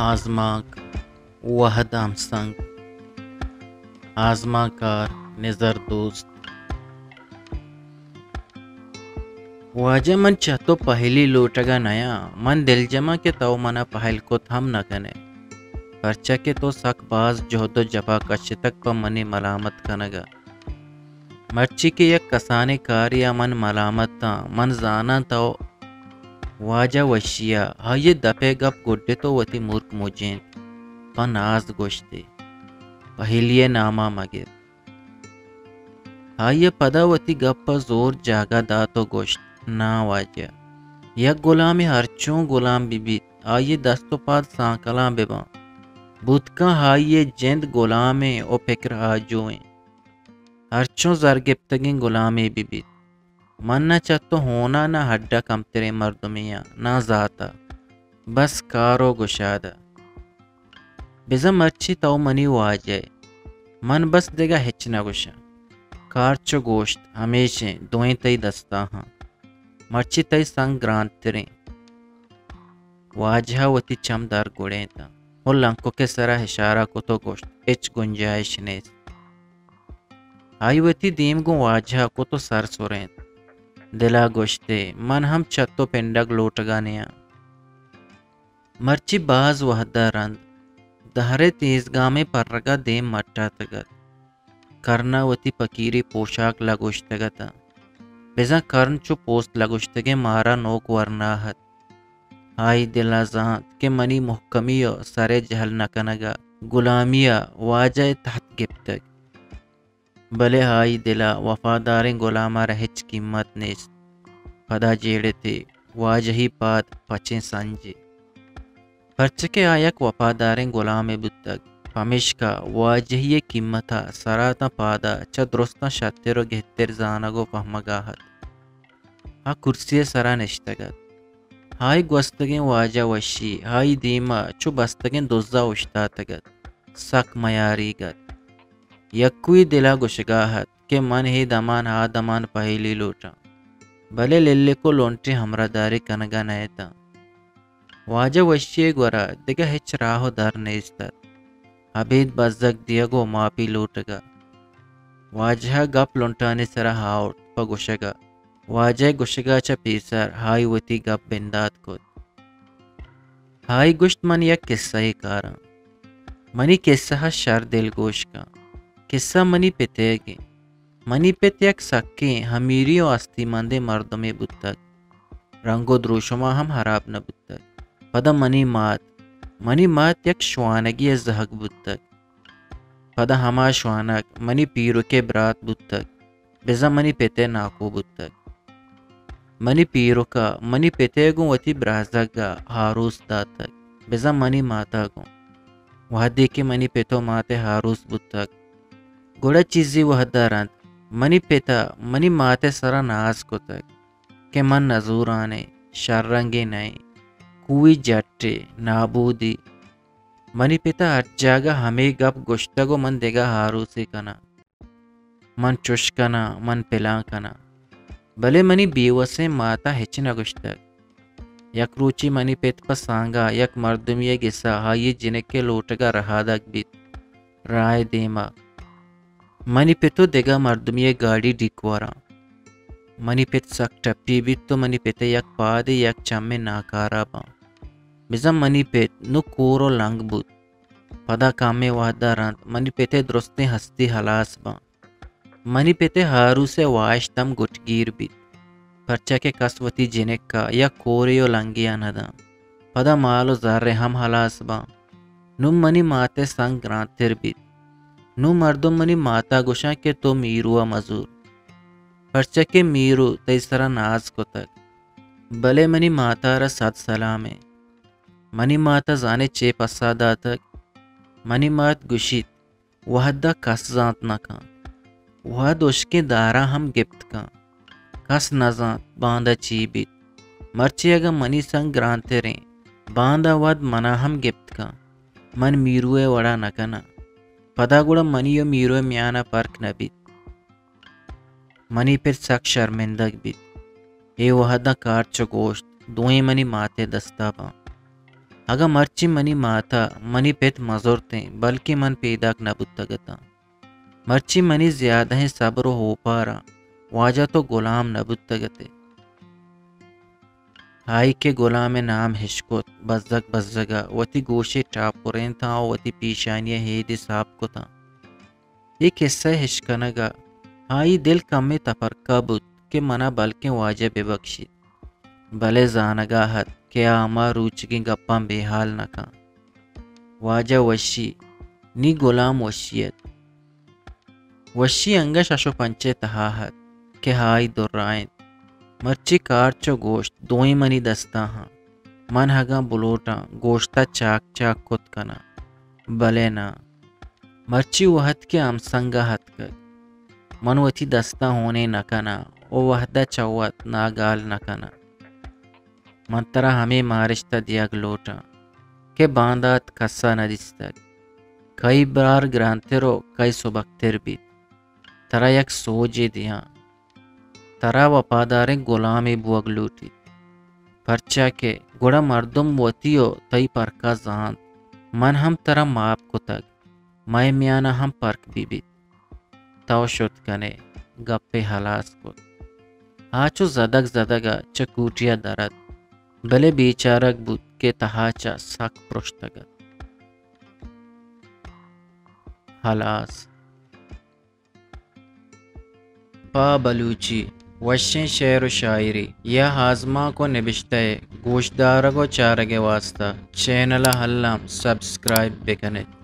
آزمانک، وھد ءِ ھمسنگ۔ آزمانکار، نزر دوست۔ واجہ، من چہ تو پھلی لوٹگ ءَ نیاں۔ من دلجم آں کہ تو من ءَ پھل کت ھم نہ کن ئے، پرچا کہ تو سک باز جھد ءُ جپا کشتگ پہ منی ملامت کنگ ءَ۔ مرچی کہ یک کسانیں کارے ءَ من ملامت آں، من زاناں تو واجہ وشی ءَ۔ آئی ءِ دپ ءِ گپ گڈت ءُ وتی مرک مجینت، پہ ناز گوشت ئے، پھلی ءِ نام ءَ مہ گر۔ آئی ءَ پدا وتی گپ ءَ زور جاگہ دات ءُ گوشت، ناں واجہ، یک گلامے ھرچوں گلام بہ بیت، آئی ءِ دست ءُ پاد سانکلاں بہ باں، بوت کن آئی ءِ جند گلامیں ءُ پکر آجوئیں۔ ھرچوں زر گپتگیں گلامے بہ بیت۔ من نہ چہ تو ھون ءَ، نہ ھڈ ءَ کمتریں مردمے آں، نہ زات ءَ۔ بس کار ءُ گشاد ءَ۔ بزاں مرچی تو منی واجہ ئے، من بس دگہ ھچ نہ گوشاں۔ کار چو گوشت، ھمیش اِنت، دوئیں تئی دست ءَ آں۔ مرچی تئی سنگ گرانتریں۔ واجہ ءَ وتی چم در گڑینت ءُ لنکک ءِ سر ءَ اشارہ کت ءُ گوشت، ھچ گنجائش نیست۔ آئی وتی دیم گوں واجہ ءَ کت ءُ سر سرینت۔ دل ءَ گوشت ئے، من ھم چہ تو پنڈگ لوٹگ ءَ نیاں۔ مرچی باز وھد ءَ رند دھر ءِ تیزگامیں پرگ ءَ دیم مٹ اتگ ات۔ کرن ءَ وتی پکیری پوشاک لگوشتگ ات۔ بزاں کرن چو پوست لگوشتگیں مار ءَ نوک ورنا ات۔ آئی دل ءَ زانت کہ منی مھکمی ءُ سر ءِ جھل نہ کنگ ءَ گلامی ءَ واجہ ءِ تھت گپتگ۔ بلے آئی دل ءَ وفاداریں گلام ءَ را ھچ قیمت نیست۔ پدا جیڑت ئے، واجہی پاد پچیں سنجے۔ پرچا کہ آ یک وپاداریں گلامے بوتگ، پمیشکا واجہی ءِ قیمت ءَ سراتاں پاد ءَ چہ درستاں شتر ءُ گھتر زانگ ءُ پھمگ ءَ ات۔ آ کرسی ءِ سر ءَ نشتگ ات۔ آئی گوستگیں واجہ وشی آئی دیم ءَ چو بستگیں دز ءَ اوشتاتگ ات۔ سک میاریگ ات۔ یکوئی دل ءَ گوشگ ءَ ات کہ من اے دمان آ دمان پھلی لوٹاں، بلے للک ءُ لنٹے ھمراھداری کنگ ءَ نہ اتاں۔ واجہ وشی ءِ گور ءَ دگہ ھچ راہ ءُ در نیست ات، ابید بزگ دیگ ءُ ماپی لوٹگ ءَ۔ واجہ ءَ گپ لنٹانی سر ءَ آورت پہ گوشگ ءَ۔ واجہ ءِ گوشگ ءَ چہ پیسر آئی وتی گپ بندات کت۔ آئی گوشت، من یک کسہ یے کاراں۔ منی کسہ ءَ شر دلگوش کن۔ کسہ منی پت ئیگ اِنت۔ منی پت یک سکیں امیریں ءُ ھستی مندیں مردمے بوتگ۔ رنگ ءُ دروشم ءَ ھم ھراب نہ بوتگ۔ پدا منی مات، منی مات یک شوانگے ءِ زھگ بوتگ۔ پدا ھما شوانگ منی پیرک ءِ برات بوتگ، بزاں منی پت ءِ ناکو بوتگ۔ منی پیرک ءَ منی پت ءَ گوں وتی برازگ ءَ ھاروس داتگ، بزاں منی مات ءَ گوں۔ وھدے کہ منی پت ءُ مات ءِ ھاروس بوتگ، گڑا چیزے وھد ءَ رند منی پت ءَ منی مات ءِ سر ءَ ناز کتگ کہ من نزورانیں، شررنگے نہ ایں، کوئی جٹے، نابودی۔ منی پت ءَ ھر جاگہ ھمے گپ گوشتگ ءُ من دگہ ھاروسے کناں۔ من چش کناں، من پلان کناں۔ بلے منی بے وسیں مات ءَ ھچ نہ گوشتگ۔ یک روچے منی پت پہ سانگ ءَ یک مردمے ءِ گس ءَ آئی ءِ جنک ءِ لوٹگ ءَ رھادگ بیت۔ راہ ءِ دیم ءَ منی پت ءُ دگہ مردمے ءِ گاڑی ڈیک وراں۔ منی پت سک ٹپی بیت ءُ منی پت ءِ یک پادے یک چمے ناکارہ باں۔ بزاں منی پت نوں کور ءُ لنگ بوت۔ پدا کمیں وھد ءَ رند منی پت ءِ درستیں ھستی ھلاس باں۔ منی پت ءِ ھاروس ءِ واھشت ھم گٹگیر بیت، پرچا کہ کس وتی جنک ءَ یک کورے ءُ لنگے ءَ نہ داں۔ پدا مال ءُ زر ھم ھلاس باں۔ نوں منی مات ءِ سنگ گرانتر بیت۔ نوں مردم منی مات ءَ گوشاں کہ تو میرو ءَ مزور، پرچا کہ میرو تئی سر ءَ ناز کتگ۔ بلے منی مات ءَ را صد سلام اِنت۔ منی مات ءَ زانے چے پسہ داتگ؟ منی مات گوشیت، وھد ءَ کس زانت نہ کنت۔ وھد ھشکیں داراں ھم گپت کنت۔ کس نہ زانت باندا چی بیت۔ مرچی اگاں منی سنگ گرانتریں، باندا وھد منا ھم گپت کنت۔ من میرو ءِ وڑا نہ کناں۔ پدا گڑا منی ءُ میرو ءِ میان ءَ پرک نہ بیت۔ منی پت سک شرمندگ بیت۔ اے وھداں کار چو گوشت، دوئیں منی مات ءِ دست ءَ باں۔ اگاں مرچی منی مات ءَ منی پت مہ زرتیں، بلکیں من پیداک نہ بوتگ اتاں۔ مرچی منی زیادہیں صبر ءُ اوپاراں واجہ تو گلام نہ بوتگ ات ئے۔ آئی کہ گلام ءِ نام اشکت، بزگ بزگ ءَ وتی گوشے ٹاپ پرینتاں ءُ وتی پیشانی ءِ ہیدے ساپ کتاں۔ اے کسہ ءِ اشکنگ ءَ آئی دل کمے تپرکہ بوت کہ من ءَ بلکیں واجہ بہ بکشیت، بلے زانگ ءَ ات کہ آ ہما روچگیں گپاں بے ہال نہ کنت۔ واجہ وشی، نی گلام وشی ات۔ وشی انگہ شش ءُ پنچ ءِ تہا ات کہ آئی درائینت۔ مرچی کارچ ءُ گوشت دوئیں منی دستاں آں۔ من اگاں بلوٹاں گوشت ءَ چاک چاک کت کناں، بلے ناں۔ مرچی وہد کہ ہمسنگ ءَ اتکگ، من وتی دستاں ہونیں نہ کناں ءُ وہد ءَ چہ وت ناگال نہ کناں۔ من ترا ہمے مارشت ءَ دیگ لوٹاں کہ باندات کس ءَ نہ دیستگ۔ کئی بار گرانتر ءُ کئی سبکتر بیت۔ ترا یک سوجے دیاں۔ ترا وپاداریں گلامے بوگ لوٹیت۔ پرچا کہ گڑا مردم وتی ءُ تئی پرک ءَ زانت۔ من ہم ترا ماپ کتگ۔ مئے میان ءَ ہم پرک بہ بیت۔ تو شت کن ئے، گپے ہلاس کت۔ آ چو زدگ زدگ ءَ چہ کوٹی ءَ در ات، بلے بیچارگ بوت کہ تہا چہ سک پرشتگ ات۔ ہلاس۔ پہ بلوچی وشیں شعر ءُ شاعری یا آزمانک ءُ نبشتہ ءِ گوشدارگ ءُ چارگ ءِ واستہ چینل ءَ الم سبسکرائب بہ کن ات۔